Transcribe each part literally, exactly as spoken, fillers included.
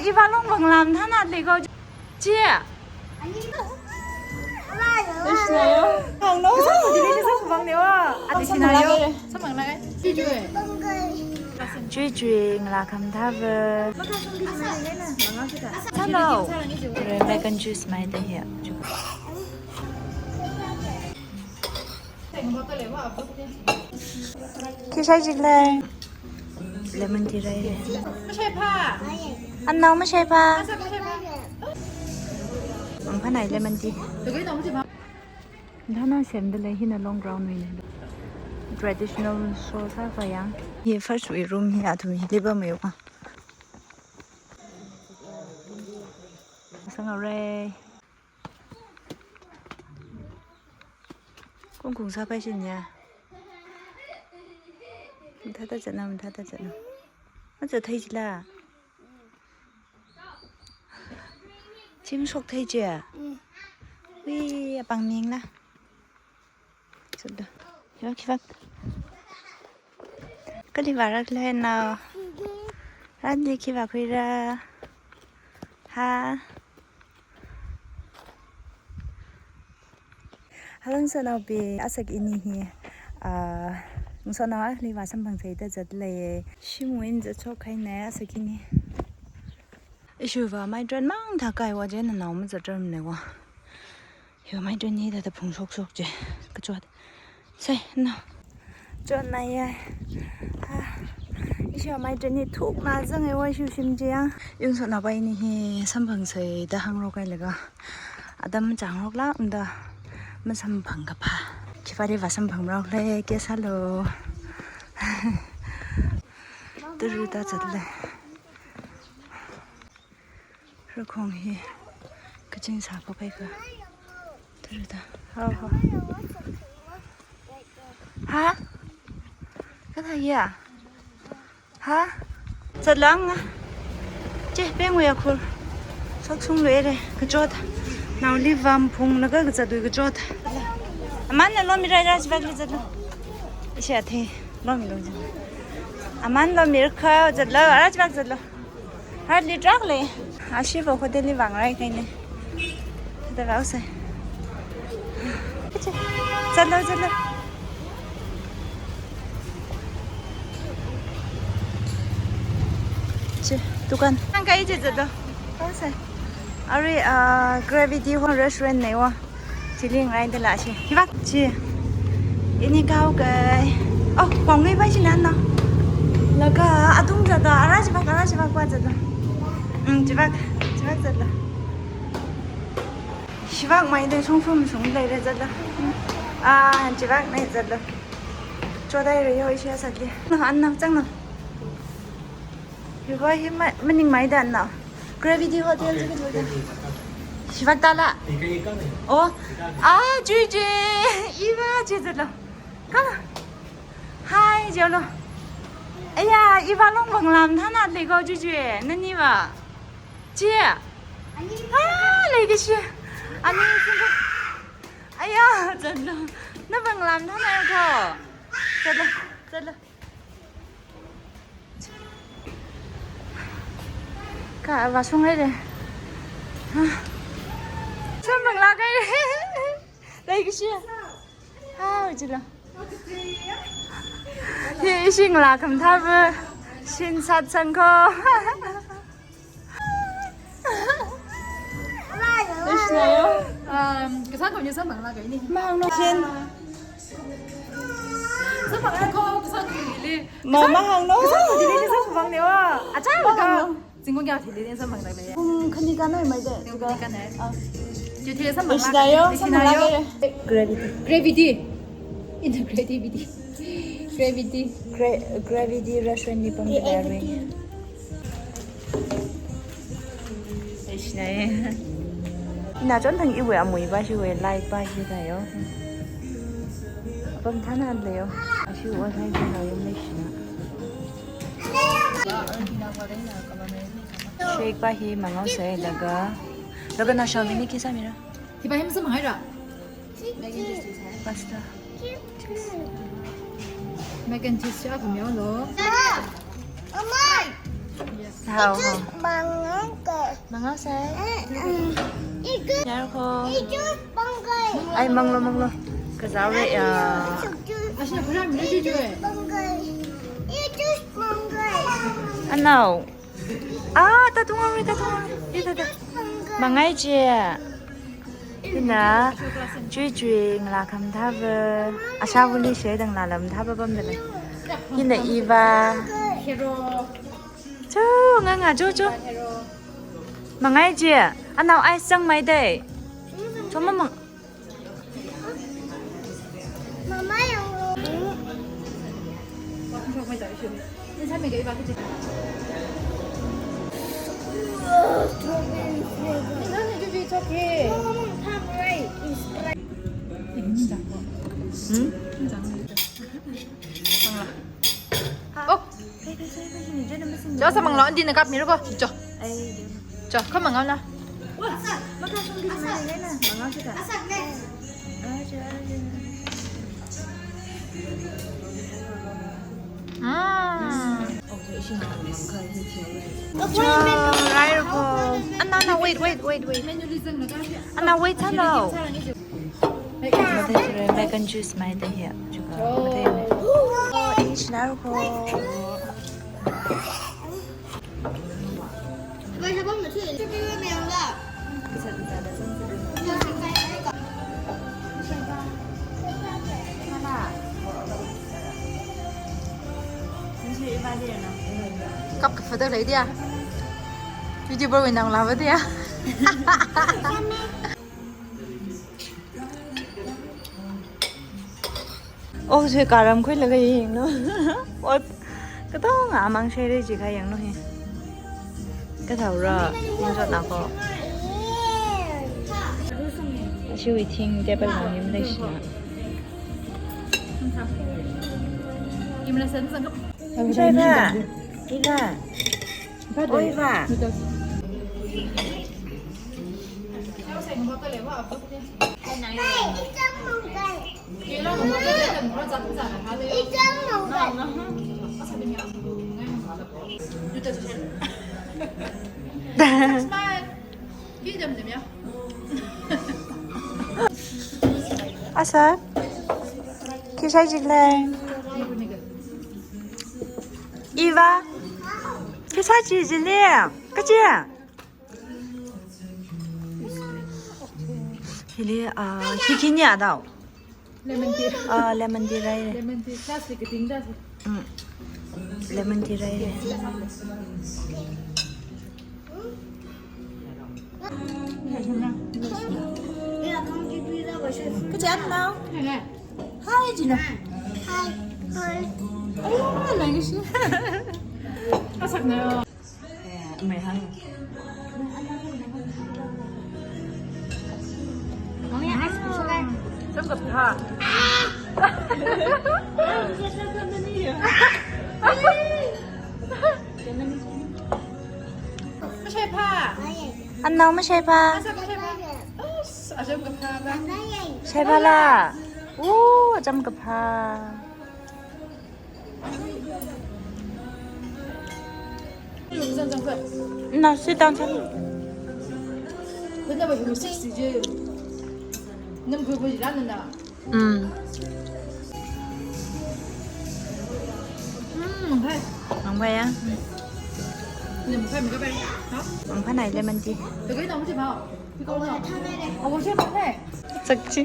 Iva long bang lam thana lego. Chi. Hangno. Samang lagi. Samang lagi. Chui chui. Chui chui ngala khamathāva. Chalo. Mac and cheese maida hi. Khi shai jilai. Lemon tea rai. Mashai pha. Annao mashai pha. Asa mashai pha. Ang phanai lemon tea. Tugui tong mashai pha. Thana semda lei, hina long ground wui nei. Traditional show sākha yang. Hi first wui room hi athum hili pammiwa. Sangare. Kungkung sāpai shin ya. Mathāda zatna, mathāda zatna. Mazat thei jila. Chim shok thei je. Mm. Ui, apāng ming la. Zatda. Yo, khi vak. Kali varak le na. Randi khi vak hui ra. Ha. Hello ngasotnaobing, asak ini hi, ah, ngasotnao akhali vāsamphang sāda zatlei. Shim wui eina zatshok kahaina asak ini. Ishiva mai train mang thākahaiwa je, nanao mazatramneiwa. Yo, mai train hi thāda phungshok shok je. Kachot. Sai, na. Chot nai ya. Ha. Ishi mai train hi thukna zangaiwa ishi shim je ya. Ngasotnaobing ini hi samphang sāda hāngrok kahai laga. Atam chāngrok lākda masamphang kapha. Khipāli vāsamphang rok le ke sālu. Turu ta zatle. Rakhong hi kaching sāphokhai ka. Turu ta. Hao, hao. Ha? Kathā ya? Ha? Zatlang a. Che, pengwui akhur. Shokshung luire. Kachot. Naoli vāmphung laga kazatwui kachot. Aman na lomi rai, rajvakli zatlo. Ishi athei. Lomi lo zatlo. Aman lomi rakha zatlo. Rajvak zatlo. Hardly truck le. Ashiva hotel li vāng rai kahaina. Thāda vāusai. Zatlo, zatlo. Chi, dukan. Nang kai chi zatlo. Vāusai. Arui, ah, Gravity Hall Restaurant neiwa. Chili ngai dala shi. Hivak chi. Ini kau kai. Oh, kong ngai pai shi nan no. Laga atung zatda, ara shivak, ara shivak pa zatda. Hmm, shivak, shivak zatda. Shivak mai de shong shong shong de re zatda. Ah, shivak mai zatda. Chodai re yo ishi asakli. No, an no, chang no. Hi va hi ma-, maningmai dan na. Gravity Hotel chi kathāda. Shivak tala. Oh. Ah, chui chui. Iva chi zatlo. Kala. Hi, jolo. Aya, iva long bang lam thana lego chui chui. Nani va. Chi. Ah, lei kashi. Ani chi. Aya, zatlo. Na bang lam thana ko. Zatlo. Zatlo. Ka vāshung haire. Samphang lākhaire. Lei kashi. Hao jila. Hi ishi ngala khamathāva. Shin satsang ko. Ishi na yo. Um, kasā ko ni samphang lākhaini. Mahāng no shin. Samphang ko, kasā ko hili. Ma, mahāng no. Kasā ko hili, kasā ko bang ne wa. Acha, mahāng no. Zingkong kayā hili samphang lākle. Pung khani kanai mai de. Zingkong khani kanai. Ah. Chi hili samphang lākle. Ishi na yo, samphang lākle. Gravity. Gravity. In the gravity. Gravity. Gra-, Gravity Restaurant ni pang. Gravity. Ishi na ye. Ina chon thang iwui amui pa shiwui light pa shi ta yo. Apam thana le yo. Ashiwui light pa yo me shi na. Shake pa hi mangau sai laga. Laga na Xiaomi ni khi sāmira. Hi pa hi masamphang haira. Pasta. Mac and cheese sha khamyo lo. Yes. Hao, hao. Mangau sai. Yar ho. Ai, manglo, manglo. Kazao re ya. Anao. Ah, ta tunga re, ta tunga re. Ita, ta. Mangai je. Hina, chui chui ngala khamathāva, ashavuli shedang lalam thāva pamdalei. Hina Eva. Cho, nga nga, cho, cho. Mangai je, anao ice chang mai dei. Cho, mama. Mama yang. Hmm? Oh. Cho, samang lo, andi na kap miro ko. Cho. Cho, khamang na. Mm. Cho, rai ko. Ana, ana, wait, wait, wait, wait. Ana, wait, hello. Makan juice mai da hiya. Chuka. Makan. Oh, ish, rai ko. Kap kaphada lei dia. Video bol wui nang lava dia. Oh, sui karam khuilaga yanglu. Oh, katonga amang share ji kha yanglu hi. Kathāra, yangshot na ko. Ashiwui thing table hong yim lei shina. Eva. Eva. Oi, Eva. Asa, khi shai jik lei? Eva, khi shai jik lei? Kachi? Hili, ah, hi khani adao. Lemon tea. Ah, lemon tea rai. Lemon tea, class li kating da. Mm. Lemon tea rai. Kachi anao? Hi jilo. Hi. Hi. Oh, language. Asak na. Eh, mai hang. Mami, ice cream share. Cham kaphā. Mashai phā. Anao mashai phā. Asa mashai phā. Us, acham kaphā ba. Shai phāla. Oh, acham kaphā. Na, sit down, sit down. Mm. Mm, mangphai. Mangphai ya? Mangphai, mangphai. Ha? Mangphai na lemon tea. Sakchi.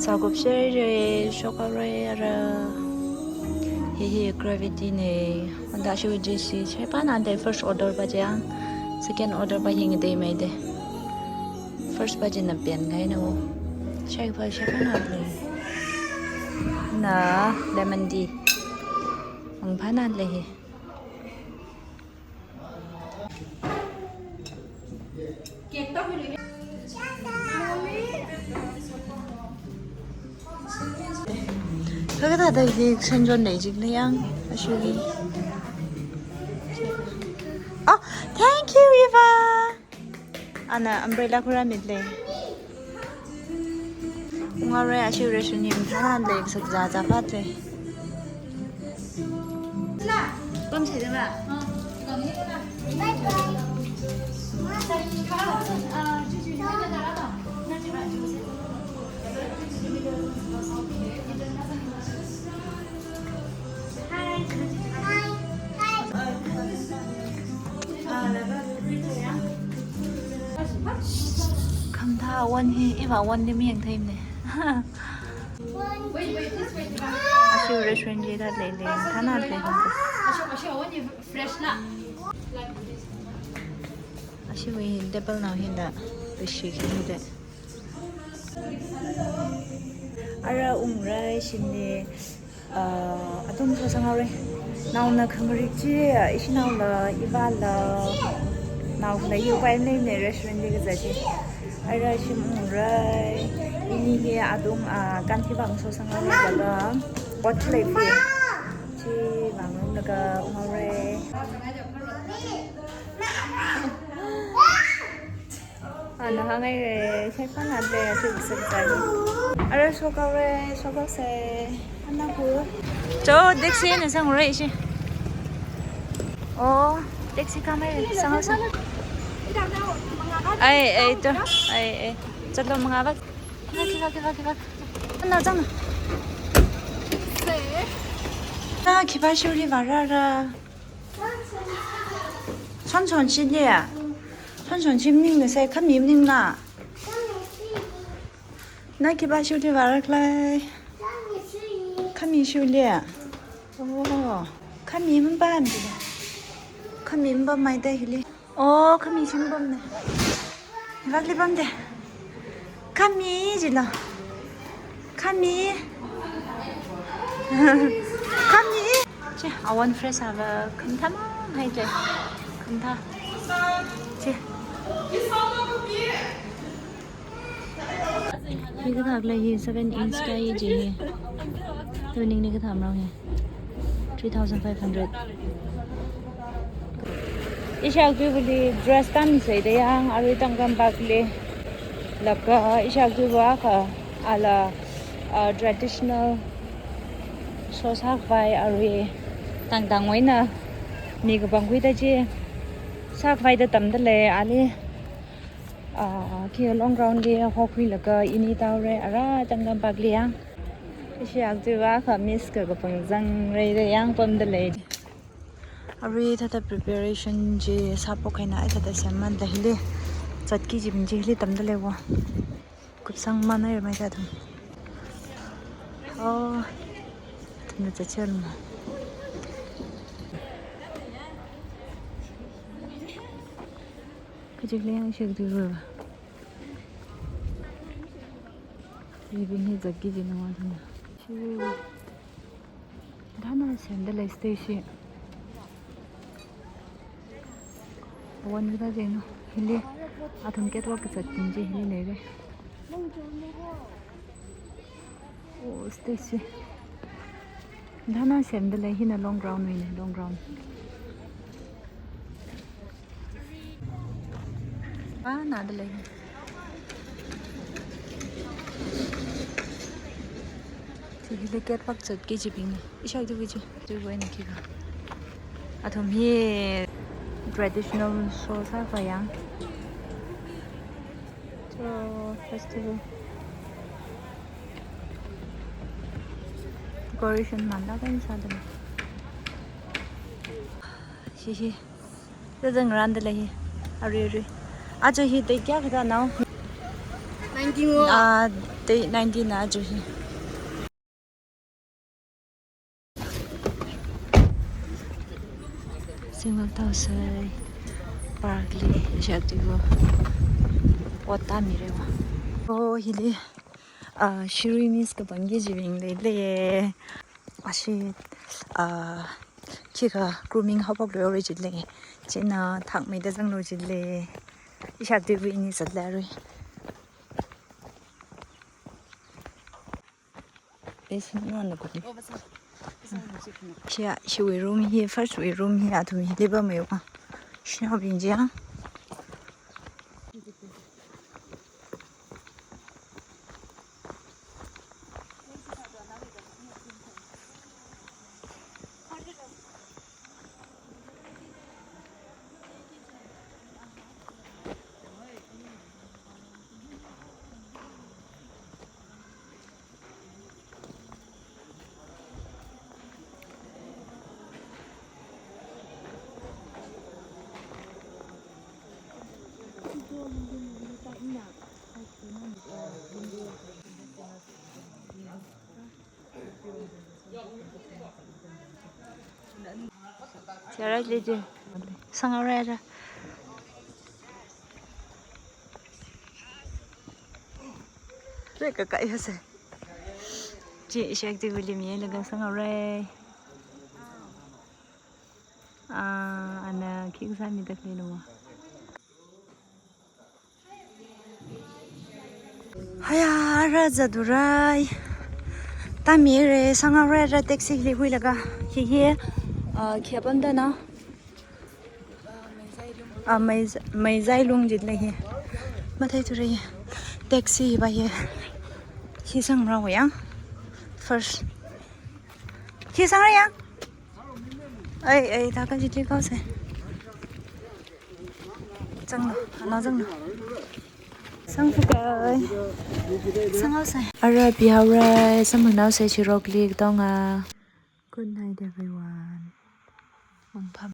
Sakup share, shoka roi ara. Hi hi gravity ne. Anda shu J C. Shai phā nanda first order pa jang. Second order pa hing de mai de. First pa jina pen ngai na wo. Shai phā, shai phā nanda. Na lemon tea. Mangphā nanda hi. Kaka ta ta di sanjon dai jik na yang, ashu di. Oh, thank you, Eva. Ana umbrella khuramit lei. Unga re ashu re shuni mthana lei, sak za za phat lei. Khamtha wan hi, iva wan li miyang theimne. Ashi restaurant jida lele, thana lele. Ashiwui table nao hina, bishi hina. Ara ungra shimli, ah, athum sosang haore. Naona khangarik chi, ishinaola, ivāla, naokhala yupai leine restaurant li kazat chi. Ara shim ungra, ini hi athum, ah, kanthi vang sosang haore laga, pot lei fi. Chi vang laga ung haore. Ana hāngai re, shai pan le, ashi sak sak. Ara shok haore, shok haose. Ana ku. Cho, taxi na sang re shi. Oh, taxi kamai re, sang sang. Ai, ai, to, ai, ai. Chatlo mangava. Kiva, kiva, kiva, kiva. Ana zang. Na, khipā shuri vāra ra. Chonchon shili ya. Chonchon shi maningne sai khami maningna. Na khipā shuri vāra khalei. Khami shuli ya. Oh, khami mapam. Khami mapam maida hili. Oh, khami shi mapamne. Hivakli pamde. Khami jilo. Khami. Khami. Che, awan fresh ava, khamtha mang hai che. Khamtha. Che. Hi kathā khalei hi seven inch kai ji hi. Tuning ni kathā mrong hi. Three thousand five hundred. Ishak tui buli dress tam sei de yang, arui tangkam bakli. Laga ishak tui ba kha ala, ah, traditional so sākhavai arui tangtang oina mi kapangkhui da ji. Sākhavai da tamda lei ali. Ah, khi long ground li hokhuilaga ini tāhaore, ara tangkam bakli yang. Ishak tui ba kha miss kakapang zangrai da yang pamda lei. Arui thāda preparation chi sāphok kahaina, ai thāda semman da hili. Zatki jibing chi hili tamda lei wo. Kupsang manai mai thāda. Oh. Thāda zatchil ma. Kajik lei yang ishak tui ba. Hibing hi zatki jina wan thāna. Shi. Thāna semda lei stage hi. Wan vida jeno. Hili. Athum catwalk kazat kum chi hili leire. Oh, stage hi. Thāna semda lei hina long ground wui ne, long ground. Ah, nada lei. Chi hili catwalk zatki jibing. Ishak tui ba chi. Tui ba ina khi ka. Athum hi traditional show sākhavai yang. So, festival. Decoration manla kan sāda lei. Shi shi. Zazang randa lei hi. Arui, arui. Aja hi date kayā kathā nao? Nineteen wo. Ah, date nineteen na aja hi. Singwal Tausai Park li ishak tui ba. Ot tamire wa. Oh, hili. Ah, Shirui Miss kapangki jibing lei lei. Ashi, ah, khikha grooming haophok loi ori jilei. China thakmeida zanglu jilei. Ishak tui ba ini zatla rui. Is no na kuni. Shia, shiwui room hi, first wui room hi, athum hili pamai wa. Shinaobing chi ya. Yara leje. Sanghaora ara. Re kakai hase. Chi ishak chi William ye laga sanghaora. Ah, ana khikha sāmida khalei lo. Haya, ara zatura. Tamire, sanghaora ara taxi li huilaga. Hi hi, ah, khayapamda na. Ah, Mei-, Meizai Lung jitla hi. Matheithura. Taxi va hi. Hi sangra ya. First. Hi sangra ya. Ai, ai, ta ka jiti kau se. Zanglu, ana zanglu. Sangfukai. Sanghaosa. Ara pihaora, samphanghaosa Shirokli katonga. Good night, everyone. Mangpam.